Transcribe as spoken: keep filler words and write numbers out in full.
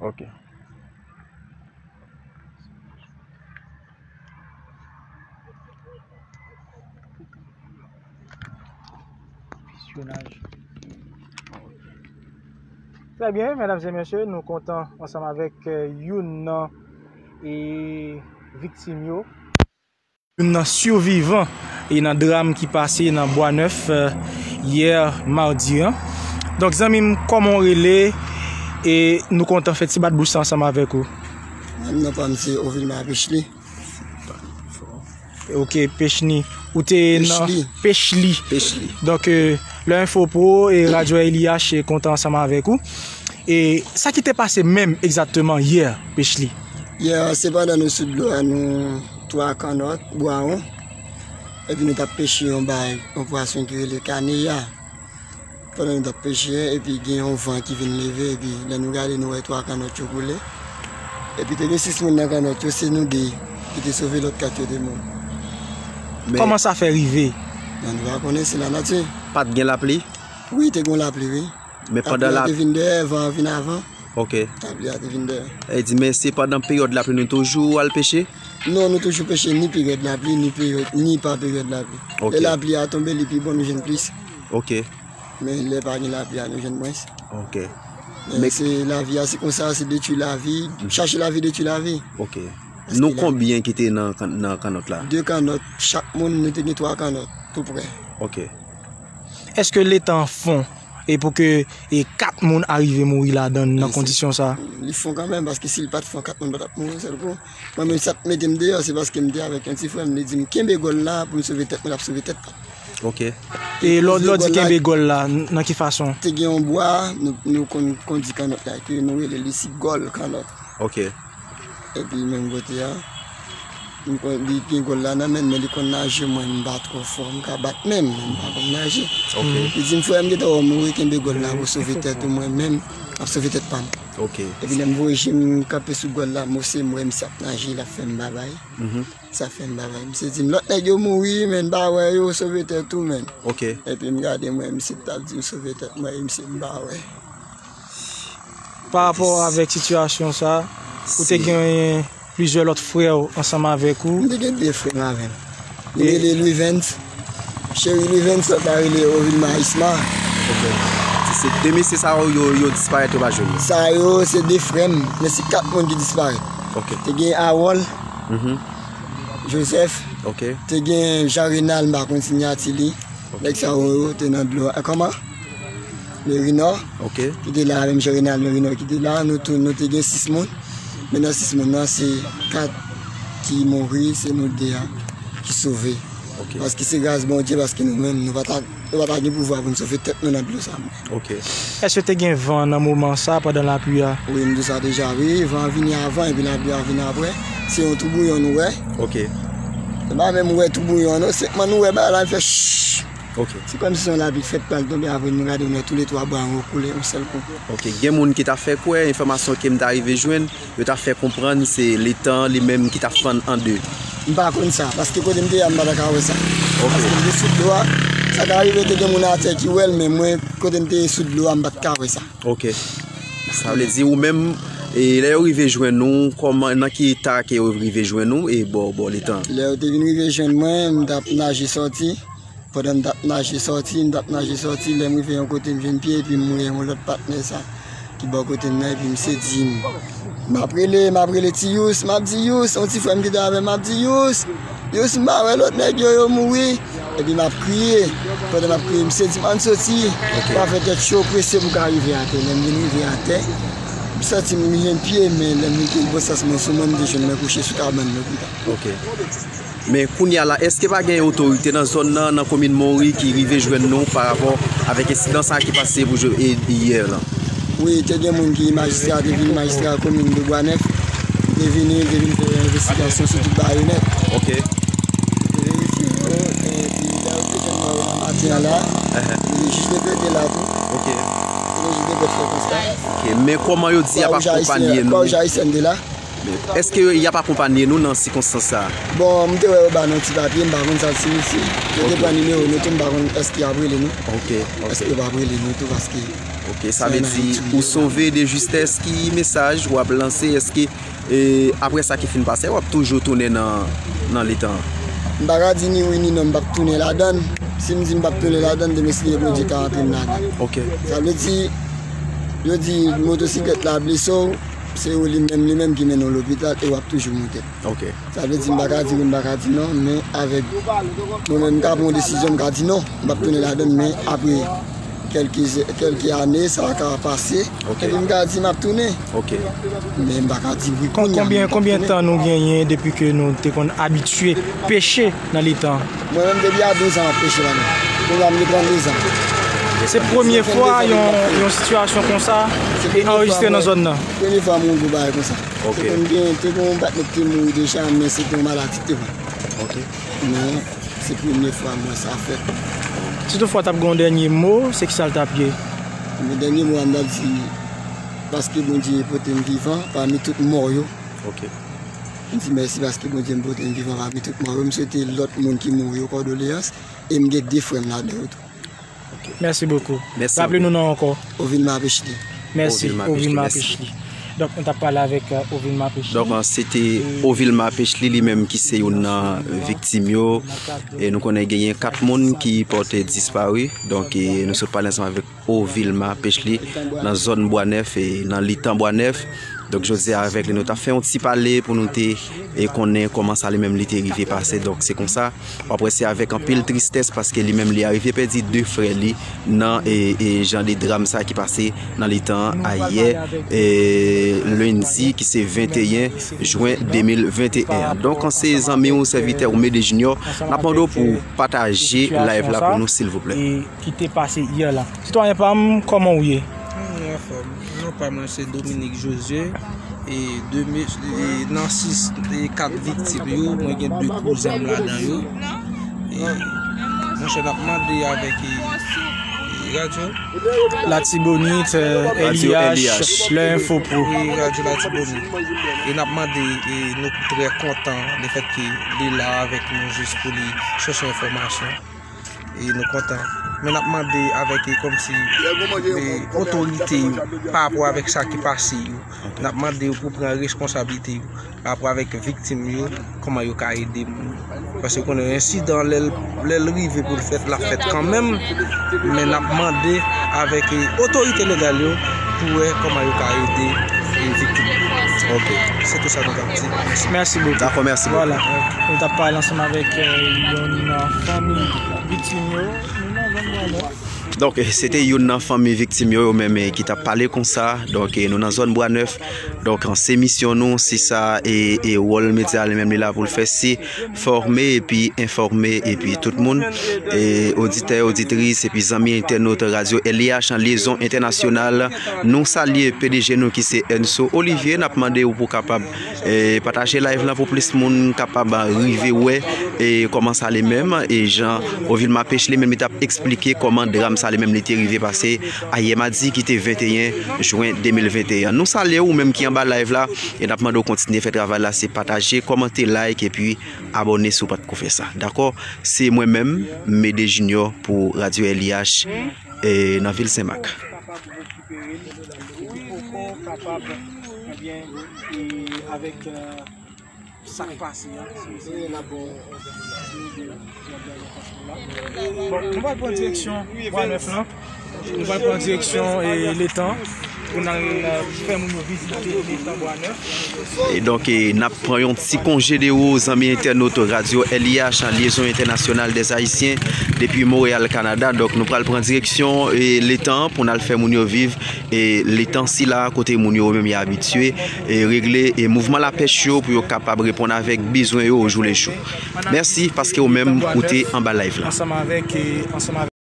Ok. Trè byen, medam e mesye, nou kontan ansanm avèk, eh, youn nan, eh, viktim yo. Youn nan sivivan e nan dram ki pase nan Bwa Nèf, eh, yè madi an. Donk, zanmi m, kòman w rele? E nou kontan fè ti bat bouch sa ansanm avèk ou. Non, non, pa m se Ovilma Pechli. Ok, Pechni. Ou te nan Pechli. Pechli. Pechli. Donk, eh, Lè Enfo Pro e Radyo L I H kontan ansanm avèk ou. E sa ki te pase menm egzakteman yè, Pechli? Yè, se pandan nou sou dlo a, nou twa kannòt, bwawon. Epi nou t ap peche yon bay, yon pwason ki rele kaneya. Pandan nou t ap peche, epi gen yon van ki vin leve, epi lè nou gade, nou wè twa kannòt yo koule. Epi te gen sis moun nan kannòt yo, se nou de ki te sove, lòt kat yo te mouri. Men kòman sa fè rive? Men nou pa konnen, se lanati. Pa t gen lapli? Wi, te gen lapli, wi. Men pandan lapli a te vin dèyè, van an vin avan. Ok. Lapli a te vin dèyè. E di, men se pandan peryòd lapli nou toujou al peche? Non, nou toujou peche ni peryòd lapli, ni peryòd, ni pa peryòd lapli. Ok. Lè lapli a tonbe, li pi bon, nou jwenn plis. Ok. Men lè pa gen lapli a, nou jwenn mwens. Ok. Men se lavi a, se konsa, se detwi lavi. Chache lavi, detwi lavi. Ok. Nou konbyen ki te nan, nan kannòt la? De kannòt. Chak moun, nou te gen twa kannòt, tou prè. Ok. Èske letan fon e pou ke, e, kat moun arive mouri ladan l nan kondisyon sa? Li fon kanmenm, paske si l pa t fon, kat moun pa t ap mouri yon sèl kou. Mwen menm, sa k mete m deyò, se paske m te avèk yon ti frè m, li di m, "Kenbe gòl la pou m sove tèt mwen, l ap sove tèt pa m." Ok. E lè w di kenbe gòl la, n-, nan ki fason? Te gen yon bwa, nou, nou konn kondi kannòt la, ke nou rele li si gòl kannòt. Ok. Epi menm kote a, m konn, li gen gòl la nan men l, men li konn naje, mwen m pa twò fò, m ka bat men m, men m pa konn naje. Ok. Li di m, "Frè m, gentan wè w mouri, kenbe gòl la pou w sove tèt ou, mwen menm, m ap sove tèt pa m." Ok. Epi lè m voye je m kanpe sou gòl la, m wè se m wè misye ap naje, l ap fè m babay. Mhm. Sa fè m babay. Misye di m, "Lòt nèg yo mouri, men m pa wè yo, sove tèt ou, men." Ok. Epi m gade, m wè misye t ap di m, "Sove tèt mwen," e misye m pa wè. Pa rapò avèk sitiyasyon sa, ou te genyen plizyè lòt frè w ansanm avèk ou? M te gen de frè m avè m. Youn rele Louis Vens, Cheri Louis Vens, lòt la rele Ovilma Isma. Ok. Se, se de mesye sa yo, yo, yo disparèt, yo pa jwenn. Sa yo, se de frè m, men se kat moun ki disparèt. Ok. Te gen Harold, mhm, Joseph, ok, te gen Jean Renal, m pa konn sinyati li. Ok. Nèg sa yo, yo te nan dlo a. Kòman? Merinò, ok, ki te la, menm jan Renal Merinò ki te la, nou tou, nou te gen sis moun. Men nan sis moun nan, se kat ki mouri, se nou de a ki sove. Ok. Paske se gras Bondye, paske nou menm, nou pa ta, nou pa ta gen pouvwa pou n sove tèt nou nan dlo sa. Ok. Èske te gen van nan moman sa, pandan lapli a? Wi, m di w sa deja, wi, van an vini avan, epi lapli a vini apre. Se yon toubouyon nou wè. Ok. Nou pa menm wè toubouyon, non, senpman nou wè bagay la, l fè ch. Ok. Se kòmsi se yon lapli k fèk pral tonbe, apre nou gade, nou wè toulètwa bwa yo koule yon sèl kou. Ok, gen moun ki ta fè kwè, enfòmasyon ke m ta rive jwenn, yo ta fè konprann se letan li menm ki ta fann an de. M pa konn sa, paske kote m te ye a, m pa ta ka wè sa. Ok. Paske m te sou dlo a, sa ka rive te gen moun atè ki wè l, men mwen, kote m te ye sou dlo a, m pa t ka wè sa. Ok. Sa vle di ou menm, e lè yo rive jwenn ou, kòman, nan ki eta ke yo rive jwenn ou, e bò, bò letan? Lè yo te vin rive jwenn mwen, m t ap naje sòti. Pandan m t ap naje sòti, m t ap naje sòti, lè m rive yon kote, m jwenn pye, epi m wè yon lòt patnè sa ki bò kote m nan, epi misye di m, m ap rele, m ap rele ti Yous, m ap di, "Yous," yon ti frè m ki te avè m, m ap di, "Yous, Yous, m pa wè lòt nèg yo, yo mouri." Epi m ap kriye. Pandan m ap kriye, misye di m, "Ann soti, pa fè tèt cho, prese pou w ka rive atè." Lè m vin rive atè, m santi m jwenn pye, men lè m vin gen bon sans mwen sou mwen, m te jwenn mwen kouche sou kabann mwen konsa. Ok. Men kounye a la, èske pa gen otorite nan zòn nan, nan komin Monri ki rive jwenn nou pa rapò avèk ensidan sa ki pase pou jwe, e, yè lan? Wi, te gen moun ki, majistra te vini, majistra komin de Bwa Nèf, te vini, te vin fè yon envestigasyon sou tout bagay yo nèt. Ok. Te verifye yo, epi lè yo te jwenn mwen nan maten an la, e jij de pè te la tou. Ok. E jij de pè fè konsta. Ok, men kòman yo di y ap akonpanye nou? Kwa Wouj Ayisyèn te la. Èske y ap akonpanye nou nan sikonstans sa a? Bon, m te wè yo ba nou ti papye, m pa konn sa l siyifi. Yo te pran nimewo nou tou, m pa konn èske y ap rele nou. Ok, ok. Èske yo p ap rele nou tou, paske Ok, sa vle di ou sove de justès. Ki mesaj w ap lanse? Èske, e, apre sa ki fin pase, w ap toujou tounen nan, nan letan an? M pa ka di ni wi ni non, m p ap tounen ladan l. Si m di m p ap tounen ladan l, demen si Bondye ka antre m ladan l. Ok. Sa vle di, yo di motosiklèt la blese w, se ou li menm, li menm ki mennen w lopital e w ap toujou moute. Ok. Sa vle di m pa ka di wi, m pa ka di non, men avèk mwen menm m ka pran yon desizyon, m ka di non, m p ap tounen ladan l, men apre kèlke, kèlke ane, sa ka pase, ok, epi m ka di m ap tounen. Ok. Men m pa ka di wi. Kon-, kounye a, konbyen, m p ap tounen. Konbyen tan nou genyen depi ke nou te konn abitye peche nan letan? Mwen menm depi a douz an m ap peche la menm. Kounye a m gen trannde zan. Se premye fwa yon, yon sitiyasyon konsa te anrejistre nan zòn nan? Premye fwa m wè yon gwo bagay konsa. Ok. Se konn gen, te gen yon patnè ki te mouri deja, men se te yon maladi ki te pran. Ok. Men se premye fwa m wè sa fèt. Si toutfwa w t ap gen yon dènye mo, se kisa l t ap ye? Men dènye mo a m t ap di, paske Bondye pote m vivan pami tout mò yo. Ok. M di mèsi paske Bondye m pote m vivan pami tout mò yo. M swete lòt moun ki mouri yo kondoleyans e m gen de frè m ladan yo tou. Ok. Merci beaucoup. Merci. Raple nou non ankò. Ovilma Pechely. Mèsi, Ovilma Pechely, Ovilma mèsi. Pechely. Donk, nou t ap pale avèk, euh, Ovilma Pechely. Donk, euh, se te Ovilma Pechely, li menm ki se youn nan viktim yo. E nou konnen genyen kat moun ki pòte dispari. Donk, e nou sot pale ansanm avèk Ovilma Pechely nan zòn Bwa Nèf e nan letan Bwa Nèf. Donk, jodi a avèk li, nou t ap fè yon ti pale pou nou te, e, konnen kòman sa li menm li te rive pase. Donk, se konsa, w ap wè se avèk anpil tristès paske li menm li arive pèdi de frè li nan, e, e, jan de dram sa ki pase nan letan an ayè, e, lendi ki se venteyen jen de mil venteyen an. Donk, se zanmi w, sèvitè w, Mede Junior, n ap mande w pou w pataje live la pou nou, silvouplè. Ki te pase yè la. Sitwayen pa m, kòman w ye? Mwen anfòm. Non pa mwen se Dominique Josué. E de me-, e nan sis, e kat viktim yo, mwen gen de kouzen m ladan yo. E monchè, n ap mande avèk, e, e radyo Latibonit, euh, Radyo L I H, L I H. Lè Enfo Pro. E radyo Latibonit. E n ap mande, e nou trè kontan lefètke li la avèk nou jis pou li chèche enfòmasyon. E nou kontan. Men n ap mande avèk, e, kòmsi, e, otorite yo pa rapò avèk sa ki pase yo. N ap mande yo pou pran responsablite yo pa rapò avèk viktim yo, kòman yo ka ede moun yo. Paske konnen ensidan lè l, lè l rive pou l fèt, l ap fèt kanmenm. Men n ap mande avèk, e, otorite legal yo pou wè kòman yo ka ede, e, viktim yo. Ok. Se tou sa nou t ap di. Mèsi. Mèsi bokou. Dakò, mèsi bokou. Vwala. Nou t ap pale ansanm avèk, e, youn nan fanmi viktim yo. Nou nan zòn Bwa Nèf. Donk, se te youn nan fanmi viktim yo, yo menm, e, ki t ap pale konsa. Donk, e, nou nan zòn Bwa Nèf. Donk, se misyon nou, se sa, e, e wòl medya li menm li la pou l fè, se fòme epi enfòme epi tout moun, e oditè, oditris, epi zanmi entènot Radyo L I H an lyezon entènasyonal. Nou salye P D G nou ki se Enso Olivier. N ap mande w pou kapab, e, pataje live lan pou plis moun kapab rive wè, e, kòman sa li menm, e jan Ovilma Pech li menm li t ap eksplike kòman dram sa li menm li te rive pase ayè madi ki te venteyen jen de mil venteyen. Nou salye w ou menm ki anba live la, e n ap mande w kontinye fè travay la, se pataje, kòmante, like, epi abòne si w pa t ko fè sa. Dakò? Se mwen menm, Mede Junior pou Radyo L I H, e, nan vil Senmak. Wi, ou poko kapab, ebyen, e, avèk, e, sa k pase a, se, se, bon, nou pral pran direksyon Bwa Nèf lan. Nou pral pran direksyon, e, letan pou n al, e, fè moun yo vizite letan Bwa Nèf. E donk, e, n ap pran yon ti konje de ou, zanmi entènot Radyo L I H, lyezon entènasyonal dèz Ayisyen, depi Monreyal, Kanada. Donk, nou pral pran direksyon, e, letan pou n al fè moun yo viv, e, letan sila kote moun yo menm y abitye, e, regle, e, mouvman lapèch yo pou yo kapab reponn avèk bezwen yo ojoulejou. Mèsi paske ou menm ou te anba live la. Ansanm avèk, e, ansanm avèk